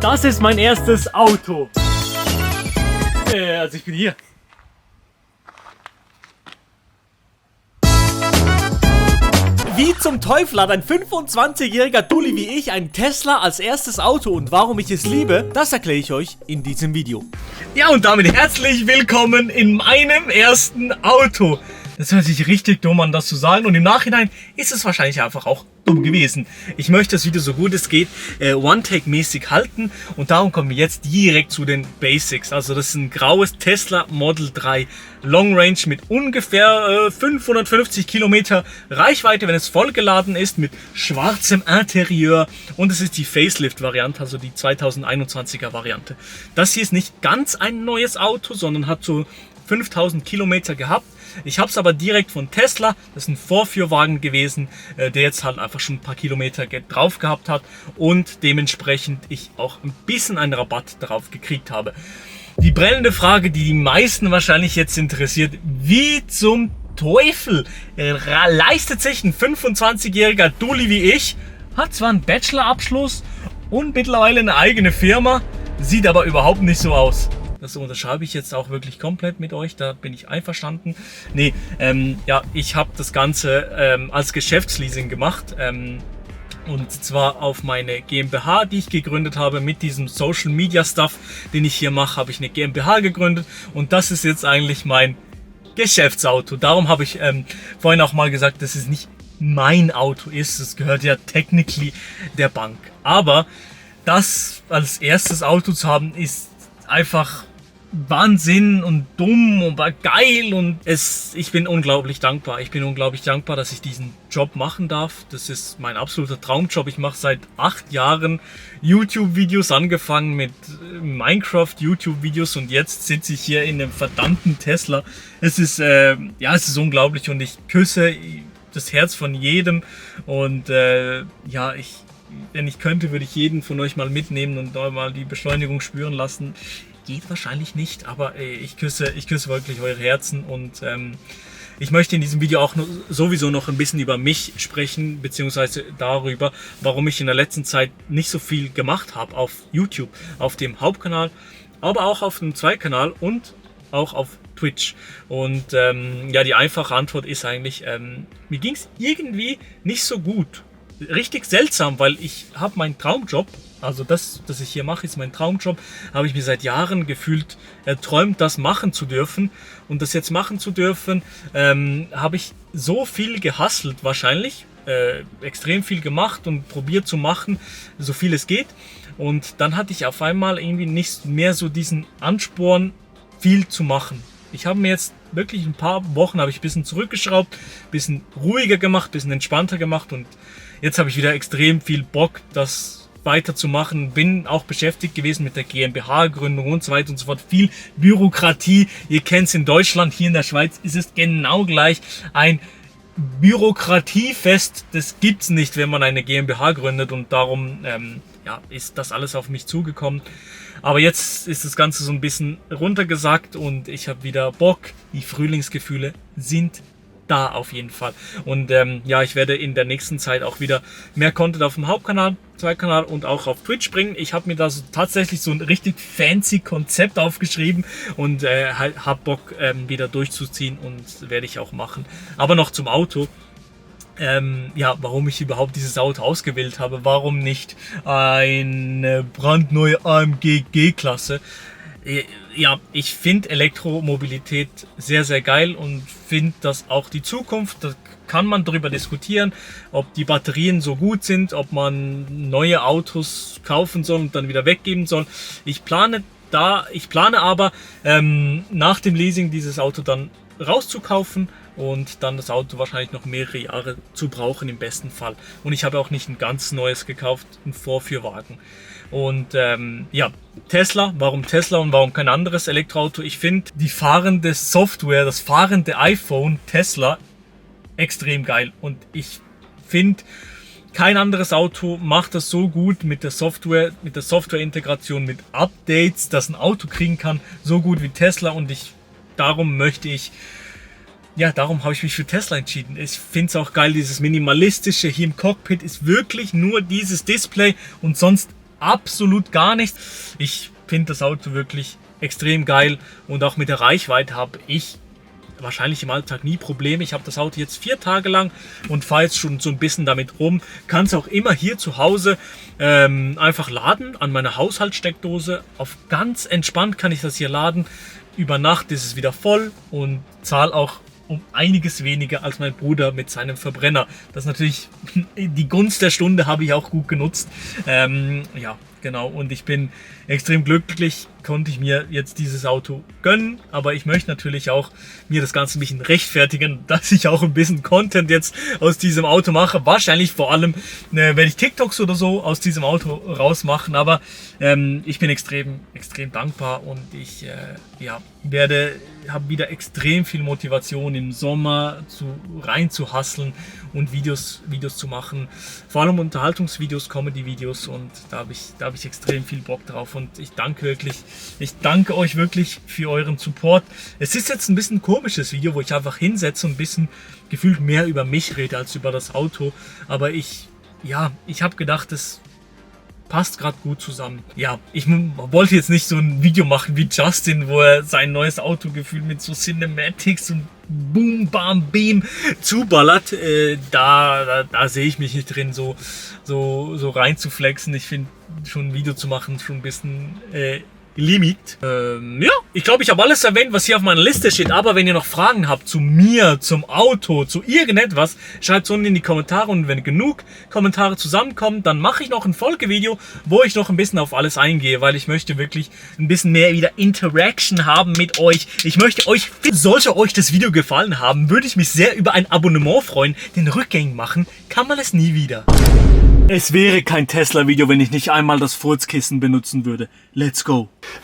Das ist mein erstes Auto. Also ich bin hier. Wie zum Teufel hat ein 25-jähriger Dulli wie ich einen Tesla als erstes Auto und warum ich es liebe, das erkläre ich euch in diesem Video. Ja, und damit herzlich willkommen in meinem ersten Auto. Das hört sich richtig dumm an, das zu sagen, und im Nachhinein ist es wahrscheinlich einfach auch dumm gewesen. Ich möchte das Video so gut es geht One-Take-mäßig halten und darum kommen wir jetzt direkt zu den Basics. Also das ist ein graues Tesla Model 3 Long Range mit ungefähr 550 Kilometer Reichweite, wenn es vollgeladen ist, mit schwarzem Interieur, und es ist die Facelift-Variante, also die 2021er Variante. Das hier ist nicht ganz ein neues Auto, sondern hat so 5000 Kilometer gehabt. Ich habe es aber direkt von Tesla, das ist ein Vorführwagen gewesen, der jetzt halt einfach schon ein paar Kilometer drauf gehabt hat und dementsprechend ich auch ein bisschen einen Rabatt darauf gekriegt habe. Die brennende Frage, die die meisten wahrscheinlich jetzt interessiert: Wie zum Teufel leistet sich ein 25-jähriger Dulli wie ich, hat zwar einen Bachelorabschluss und mittlerweile eine eigene Firma, sieht aber überhaupt nicht so aus. Das unterschreibe ich jetzt auch wirklich komplett mit euch, da bin ich einverstanden. Nee, ja, ich habe das Ganze als Geschäftsleasing gemacht. Und zwar auf meine GmbH, die ich gegründet habe. Mit diesem Social Media Stuff, den ich hier mache, habe ich eine GmbH gegründet. Und das ist jetzt eigentlich mein Geschäftsauto. Darum habe ich vorhin auch mal gesagt, dass es nicht mein Auto ist. Es gehört ja technically der Bank. Aber das als erstes Auto zu haben, ist einfach Wahnsinn und dumm und geil, und ich bin unglaublich dankbar. Ich bin unglaublich dankbar, dass ich diesen Job machen darf. Das ist mein absoluter Traumjob. Ich mache seit 8 Jahren YouTube-Videos, angefangen mit Minecraft-YouTube-Videos, und jetzt sitze ich hier in einem verdammten Tesla. Es ist, ja, es ist unglaublich, und ich küsse das Herz von jedem, und ja, wenn ich könnte, würde ich jeden von euch mal mitnehmen und mal die Beschleunigung spüren lassen. Geht wahrscheinlich nicht, aber ich küsse wirklich eure Herzen, und ich möchte in diesem Video auch sowieso noch ein bisschen über mich sprechen, beziehungsweise darüber, warum ich in der letzten Zeit nicht so viel gemacht habe auf YouTube, auf dem Hauptkanal, aber auch auf dem Zweitkanal und auch auf Twitch. Und ja, die einfache Antwort ist eigentlich, mir ging es irgendwie nicht so gut. Richtig seltsam, weil ich habe meinen Traumjob, also das ich hier mache, ist mein Traumjob, habe ich mir seit Jahren gefühlt erträumt, das machen zu dürfen, und das jetzt machen zu dürfen, habe ich so viel gehustelt wahrscheinlich, extrem viel gemacht und probiert zu machen, so viel es geht, und dann hatte ich auf einmal irgendwie nicht mehr so diesen Ansporn, viel zu machen. Ich habe mir jetzt wirklich ein paar Wochen ein bisschen zurückgeschraubt, ein bisschen ruhiger gemacht, ein bisschen entspannter gemacht, und jetzt habe ich wieder extrem viel Bock, das weiterzumachen. Bin auch beschäftigt gewesen mit der GmbH-Gründung und so weiter und so fort. Viel Bürokratie. Ihr kennt es in Deutschland, hier in der Schweiz ist es genau gleich. Ein Bürokratiefest, das gibt's nicht, wenn man eine GmbH gründet, und darum ja, ist das alles auf mich zugekommen. Aber jetzt ist das Ganze so ein bisschen runtergesackt, und ich habe wieder Bock. Die Frühlingsgefühle sind da auf jeden Fall. Und ja, ich werde in der nächsten Zeit auch wieder mehr Content auf dem Hauptkanal, Zweitkanal und auch auf Twitch bringen. Ich habe mir da tatsächlich so ein richtig fancy Konzept aufgeschrieben und habe Bock wieder durchzuziehen, und werde ich auch machen. Aber noch zum Auto. Ja, warum ich überhaupt dieses Auto ausgewählt habe. Warum nicht eine brandneue AMG G-Klasse? Ja, ich finde Elektromobilität sehr, sehr geil und finde das auch die Zukunft. Da kann man darüber diskutieren, ob die Batterien so gut sind, ob man neue Autos kaufen soll und dann wieder weggeben soll. Ich plane aber nach dem Leasing dieses Auto dann rauszukaufen und dann das Auto wahrscheinlich noch mehrere Jahre zu brauchen im besten Fall. Und ich habe auch nicht ein ganz neues gekauft, ein Vorführwagen. Und ja, Tesla, warum Tesla und warum kein anderes Elektroauto? Ich finde die fahrende Software, das fahrende iPhone Tesla extrem geil. Und ich finde, kein anderes Auto macht das so gut mit der Softwareintegration, mit Updates, dass ein Auto kriegen kann, so gut wie Tesla. Und darum habe ich mich für Tesla entschieden. Ich finde es auch geil, dieses minimalistische hier im Cockpit ist wirklich nur dieses Display und sonst absolut gar nichts. Ich finde das Auto wirklich extrem geil und auch mit der Reichweite habe ich wahrscheinlich im Alltag nie Probleme. Ich habe das Auto jetzt 4 Tage lang und fahre jetzt schon so ein bisschen damit rum. Kann es auch immer hier zu Hause einfach laden an meiner Haushaltssteckdose. Auf ganz entspannt kann ich das hier laden. Über Nacht ist es wieder voll und zahle auch um einiges weniger als mein Bruder mit seinem Verbrenner. Das ist natürlich die Gunst der Stunde, habe ich auch gut genutzt. Ja, genau. Und ich bin extrem glücklich, konnte ich mir jetzt dieses Auto gönnen. Aber ich möchte natürlich auch mir das Ganze ein bisschen rechtfertigen, dass ich auch ein bisschen Content jetzt aus diesem Auto mache. Wahrscheinlich vor allem werde ich TikToks oder so aus diesem Auto rausmachen. Aber ich bin extrem dankbar und ich ja, habe wieder extrem viel Motivation im Sommer rein zu hustlen und Videos zu machen. Vor allem Unterhaltungsvideos, Comedy-Videos, und da habe ich extrem viel Bock drauf und ich danke euch wirklich für euren Support. Es ist jetzt ein bisschen ein komisches Video, wo ich einfach hinsetze und ein bisschen gefühlt mehr über mich rede als über das Auto, aber ich habe gedacht, es passt gerade gut zusammen. Ja, ich wollte jetzt nicht so ein Video machen wie Justin, wo er sein neues Auto gefühlt mit so Cinematics und Boom, Bam, Beam zuballert. Da sehe ich mich nicht drin, so rein zu flexen. Ich finde schon ein Video zu machen schon ein bisschen Limit. Ja, ich glaube, ich habe alles erwähnt, was hier auf meiner Liste steht. Aber wenn ihr noch Fragen habt zu mir, zum Auto, zu irgendetwas, schreibt es unten in die Kommentare. Und wenn genug Kommentare zusammenkommen, dann mache ich noch ein Folgevideo, wo ich noch ein bisschen auf alles eingehe, weil ich möchte wirklich ein bisschen mehr wieder Interaction haben mit euch. Ich möchte euch, sollte euch das Video gefallen haben, würde ich mich sehr über ein Abonnement freuen. Den rückgängig machen kann man es nie wieder. Es wäre kein Tesla-Video, wenn ich nicht einmal das Furzkissen benutzen würde. Let's go!